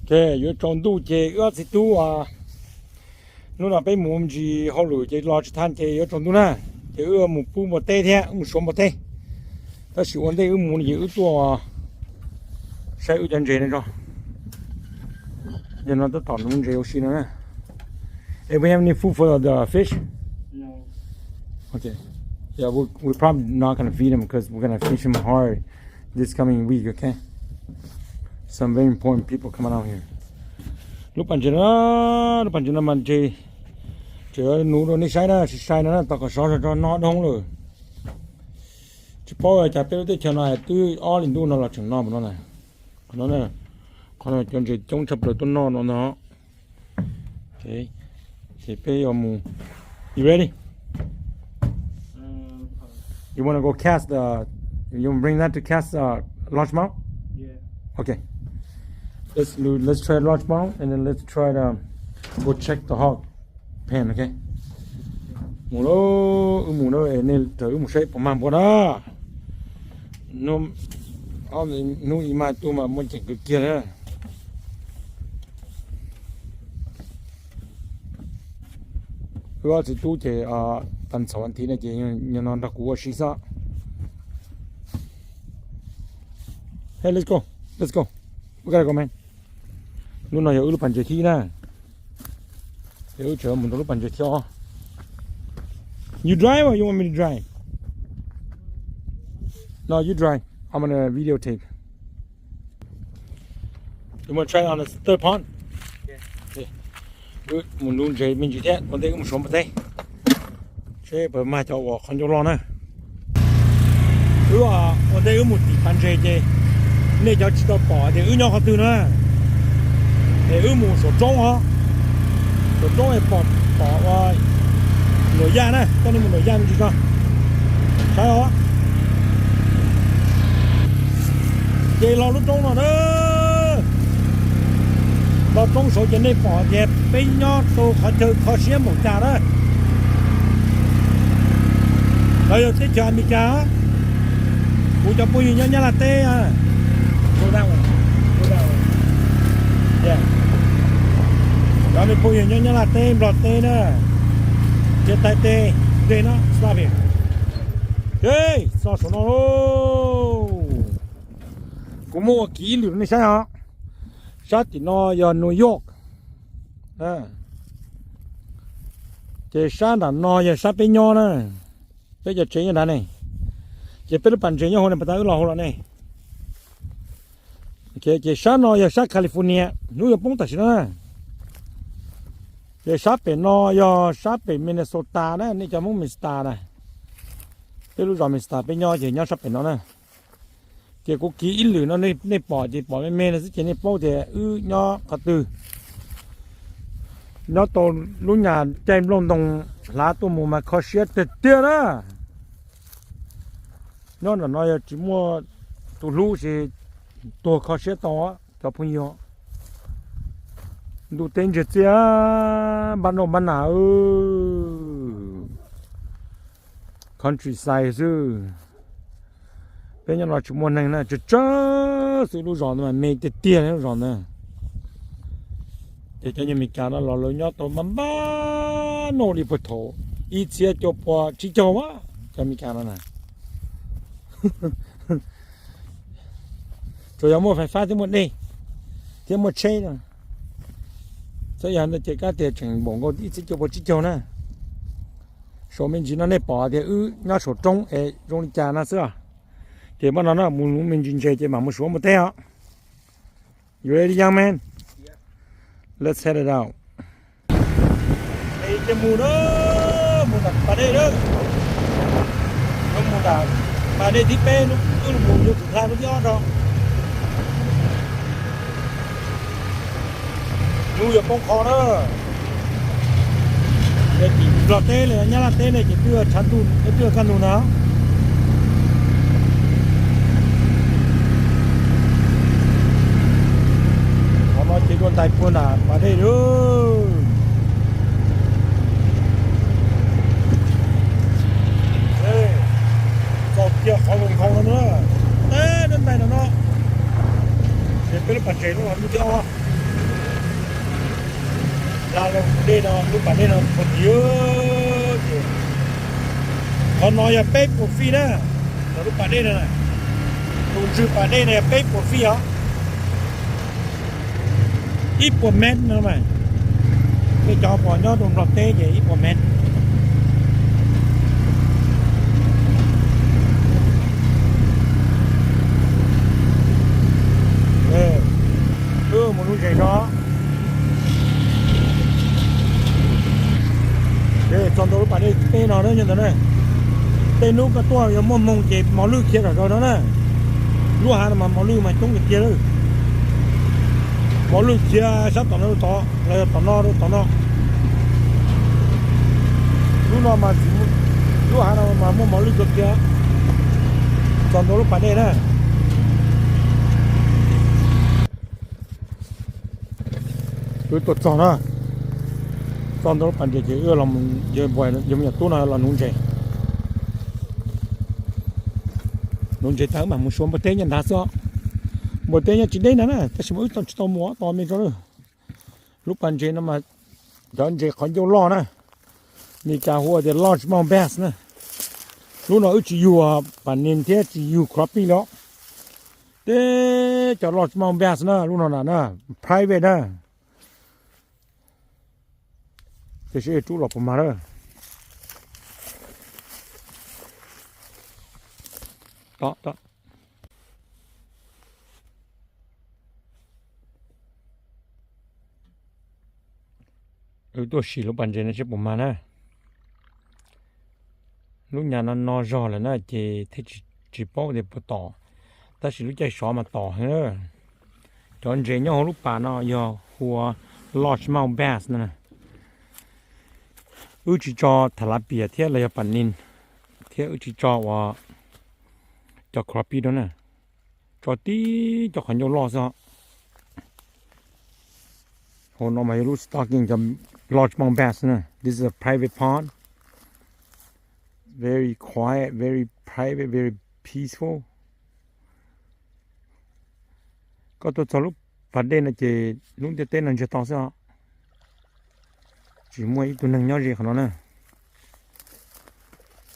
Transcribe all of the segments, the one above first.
Ok, yuav tsaus ntuj ces wb ob txiv tub, hnub no peb mus ntsis hauj lwm ces los tsis tag ces yuav tsaus ntuj na, ces wb mus pub npua teb thiab wb mus suav npua teb. Tab sis ua ntej wb mus no ces wb tuaj saib wb cov ntses no tso. Yog no tab tom nuv ntses ua si no na. If we have any food for the fish? No. Okay. Yeah, we, we're probably not gonna feed them because we're gonna fish them hard this coming week, okay? Some very important people coming out here. Lub pas ntses no, lub pas ntses no mas ntses, tseem nuv rau nej saib na, sai sai no na, tau kom sov tso no dhau lawm. Tsis paub cas peb lub teb chaws no twb ob hlis ntuj no los tseem no mus no na. Qhov no, qhov no cov ntses coob tshaj plaws tuaj noj no ntag. Ces peb yuav mus. You ready? You wanna go cast the, you wanna bring that to cast a largemouth? Yeah. Okay. Let's do, let's try largemouth and then let's try the, go check the hog pen, okay? Mus lauj, wb mus na, nej raws wb mus saib puas mag npua na. Hnub ib mag tuaj mas muaj ceem kawg kiag na. Wb ob txiv tub ces tag ntxhov vas thiv no ces nyob no nrog kuv ua si xwb. Hey, let's go, let's go. We gotta go, man. Lub no yog wb lub pas ntses thib ib na. Ces wb tseem mus rau lub pas ntses thib ob. You drive or you want me to drive? No, you drive. I'm gonna videotape. You wanna try on the third pond? Wb mus nuv ntses me ntsis thiab ua ntej wb mus suav npua teb. Seb puas mag cov uas qhov ncauj loj na. Wb ua ntej wb mus tim pas ntses ces nej cov tsis tau pom tias wb nyob qhov twg na. Es wb mus saum roob os, saum roob es pom, pom ua Nuam Yaj na, coj nej mus Nuam Yaj me ntsis tso. Saib os. Ces los lub roob no na, los roob saud ces nej pom tias peb nyob rau qhov chaw kho siab npaum cas na. Los yog teb chaws Amelikas, kuv cov phooj ywg nyob Nyab Laj teb, cov phooj ywg nyob Nyab Laj teb, Nplog teb na, Thaib teb, dej no, txoj saum no, kuv muab ua kiv ib lwm rau nej saib os. Sab tim no yog New York, ces sab nram no yog sab peb nyob na, peb cov tsev nyob nrad ne, ces peb lub pas ntses nyob hauv ne, pas tas wb los hauv los ne. Ces sab no yog sab California, hnub yuav poob tam sim no na. Ces sab pem no yog sab pem Minnesota na, nej cov Hmoob Minnesota na, peb lub zos Minnesota peb nyob ces nyob sab pem no na. Ces kuv kiv ib lwm no nej pom ces pom me me no xwb ces nej paub tias wb nyob qhov twg. Nyob tau lub nyas caij nplooj ntoo hlav tuaj mus mas kho siab tiag tiag na. Nyob nram no yog tsis muaj tus hlub ces tuag kho siab tau cov phooj ywg. Ntuj teb ntsiag txiaj, npab noj npab nas, countryside xwb. Peb nyob no tsis muaj neeg na, tsawg tsawg xwb, lub zos ntawd mas me tiag tiag lub zos ntawd. Ces cov nyuag Meskas no los lawv nyob tau npab npab noj li puag thaum ib txhiab cuaj pua tsib caug a, cov Meskas no na. Tsuas yog muaj fais fab thiab muaj dej thiab muaj tsheb no. Txawm yog ntawd ces kab tias tseem npaum nkaus ib txhiab cuaj pua tsib caug na. Saum me ntsis no nej pom tias wb nyob saum roob es zoo li cas no xwb os. Ces npaj no na mus nuv me ntsis ntses ces mam mus suav npua teb os. You ready, young man? Let's head it out. Ces mus na, mus nram pas dej na, yuav mus nram pas dej thib peb, wb mus yuav tus hla lub thib ob rau. Ntuj yuav poob qho na. Tim Nplog teb los Nyab Laj teb ne ces twb tshav ntuj twb kaj ntug ntag. Qhov no ces dua ntais puag nram pas dej lawm. Txog kiag qhov zoo nkhaus no na, teb dua ntais no no. Ces peb lub pas ntses lub no lub thib ob. Dej no, lub pas dej no puag tid ces qhov no yog peb puas feet na, lub pas dej no, tus ntswg pas dej no yog peb puas feet os, ib puas mev no mas. Nej cov pom nyob rau Nplog teb ces ib puas mev. Wb mus lub ntses tso. Txog ntua lub pas dej teb no na, nyob ntawd na. Tej hnub koj tuaj yog muaj hmoo ces mos lwj khiav kom zoo no na. Lub hav no mas mos lwj mas coob tiag tiag lawm. Mos lwj khiav sab tom no rau tod los yog tom no rau tom no. Lub no mas, lub hav no mas muaj mos lwj kawg kiag. Txog ntua lub pas dej na. Wb tuaj txog na, txog ntua lub pas ntses ces wb los, yawg me nyuam tub no los nuv ntses. Nuv ntses tag wb mam mus xyuas npua teb nyob nrad xwb os. Npua teb nyob tsis deb ntag na, tab sis mas wb tsis tau mus tos me tso lawm. Lub pas ntses no mas cov ntses qhov ncauj loj na, Meskas hu ua tias largemouth bass na. Lub no wb tsis yug pas nis thiab tsis yug crappie li os. Teb cov largemouth bass na, lub no na, private na. Tiam sis rub los puas mag lawm. Wb tuaj sim lub pas ntses no seb puas mag na. Lub nyam no no zog lawm na ces thiaj tsis paub tias puas tom, tab sis lub caij sov mas tom heev na. Cov ntses nyob hauv lub pas no yog hu ua largemouth bass na. Wb tsis tso tilapia thiab los yog pas nis, thiab wb tsis tso ua cov crappie rau na. Tso tib cov qhov ncauj loj xwb. Hauv no mas yog lub stocking cov largemouth bass na. This is a private pond. Very quiet, very private, very peaceful. Koj tuaj txog lub pas dej no ces lub ntiaj teb no ntsiag to xwb os. Tsis muaj ib tug neeg nyob ze qhov no na.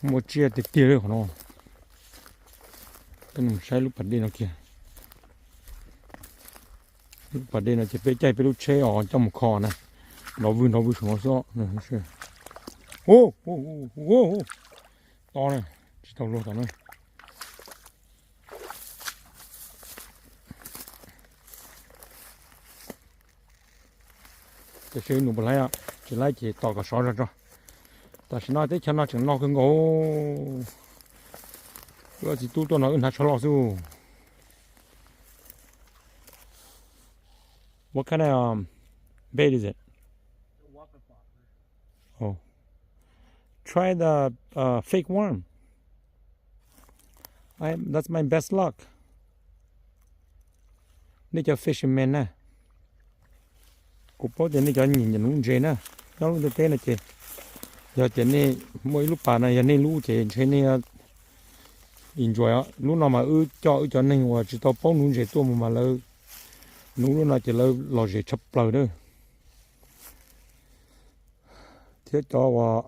Muaj tsiaj tiag tiag li qhov no. Peb mus saib lub pas dej no kiag. Lub pas dej no ces peb caij peb lub tsheb os coj mus kho na. Nrov vwg nrov vwg saum no xwb. To na, tsis tau luag tom na. Tab sis nus puas laib, tsis laib ces tos kom sov zog tso. Tam sim no teb chaws no tseem no kawg nkaus. Wb txiv tub tuaj no wb hnav tsho loj xwb. What kind of um, bait is it? Oh. Try the uh, fake worm. I, that's my best luck. Nej cov fisherman na, kuv paub tias nej cov nyiam nyiam nuv ntses na, nyob lub ntiaj teb no ces yog tias nej muaj ib lub pas no yog nej lub ces ntshe nej enjoy. Lub no mas wb coj wb cov neeg uas tsis tau paub nuv ntses tuaj mus mas lawv nuv lub no ces lawv lom zem tshaj plaws na. Thiab cov uas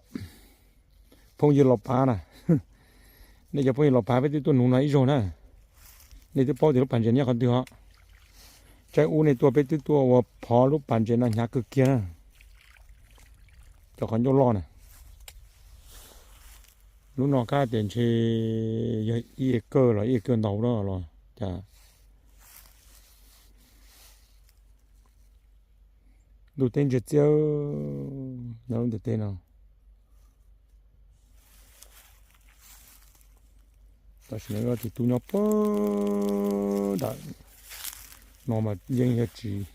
phooj ywg los pav na, nej cov phooj ywg los pav peb twb tuaj nuv no ib zaug na, nej twb paub tias lub pas ntses nyob qhov twg os. Tsaib ub nej tuaj peb twb tuaj ua phov lub pas ntses no hnyav kawg kiag na. Cov qhov ncauj loj na, lub no kab tias ntshe yog ib acre los ib acre ntau los cas. Ntuj teb ntsiag txiab nyob lub ntiaj teb no. Tam sim no txiv tub nyob puag nram no mas yeej yog tsis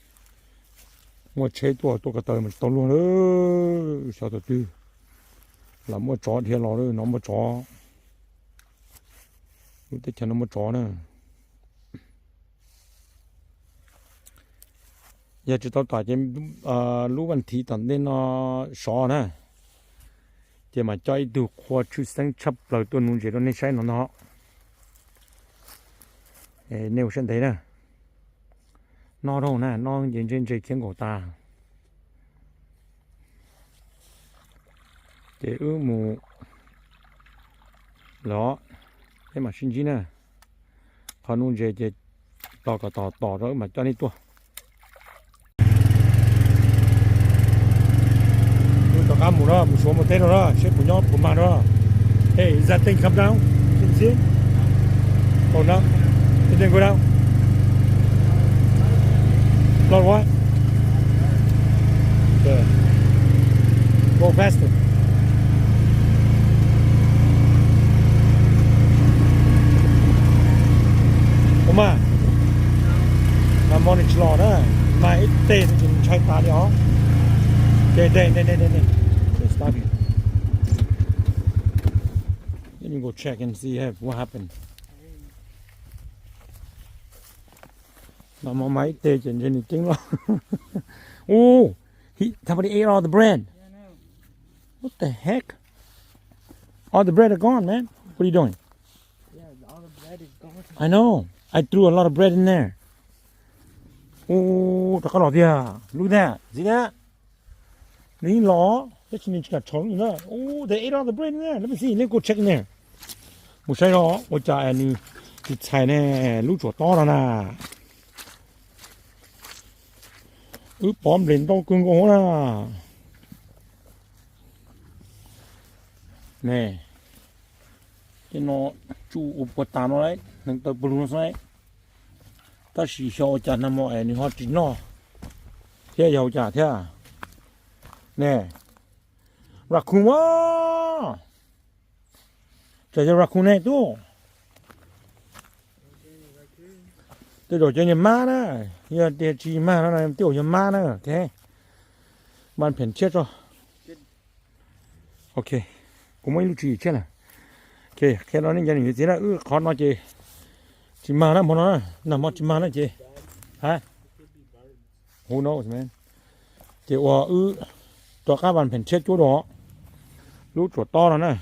muaj tsheb tuaj, tuaj ko taw mas tsis tau luag lawm. Xyov tus twg lam muaj tsov dhia los lawm no, muaj tsov. Lub teb chaws no muaj tsov na. Yog tsis tau tom ces lub vas thiv tom ntej no sov na, ces mam coj ib tug qhua tshwj xeeb tshaj plaws tuaj nuv ntses rau nej saib no ntag. Nej ua siab ntev na. No rau na, no ces ntse ntse khiav nkaum tas. Ces wb mus los, peb mam sib ntsib na. Qhov nuj ntses ces tos kom tos tos rau wb mam coj nej tuaj. Wb rov qab mus no, mus Suav mus teb rau no, seb puas nyob puas mag rau. Hey, is that thing come down? Can you see it? Oh no, it didn't go down. Not what? Good. Go faster. Ua mas, mas mog nws tsis los na, mas ib teg no ces ntshai tas li os. Ces de de de de de. Stop it. Let me go check and see what happened. Mas mog mas ib teg ces ntshe nws ceeb loj. Ooh, he, somebody ate all the bread. What the heck? All the bread are gone, man. What are you doing? I know. I threw a lot of bread in there. Ub, rov qab los tiag. Look at that. See that? Nws yeej los, tab sis nws tsis kam tshau na. Ub, they ate all the bread in there. Let me see. Let's go check in there. Mus saib os, ua cas es nws tsis txhais ne, lub tsuam tob no na. Wb pov nples ntau kawg nkaus na. Ne, tej no tsuj ua puag tas no lauj, neev taw pug lug no xwb lauj. Tab sis xyov ua cas nag hmo es nws ho tsis noj thiab yog ua cas thiab. Ne, raccoon a, tsam yog raccoon ne tub. Tej zaum cov niag mab na, yog tias tsis mag no tej zaum yog mab na. Ok, npas pheem tshiab tso. Ok, kuv muaj ib lub tswv yim tshiab lawm. Ok, qhia rau nej cov niam txiv na, wb qhov no ces tsis mag na, hmo no na, nag hmo tsis mag na ces, ha, who knows, man. Ces ua wb rov qab vas pheem tshiab cuab dua lub tsuam tob no na.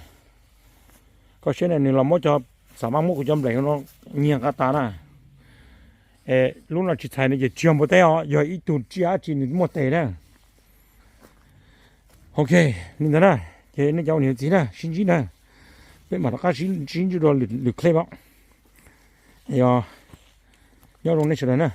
Koj saib ne, nws los muab cov, xam maj muab kuv cov nples no nyiag qab tas na. Es lub no tsis txhais no ces tsis yog npua teb os, yog ib tug tsiaj dab tsi nws muaj tes na. Ok, li ntawd na, ces nej cov ua niam txiv na, sib ntsib na, peb mam rov qab sib ntsib dua lwm clip os. Yog, nyob zoo nej sawv daws na.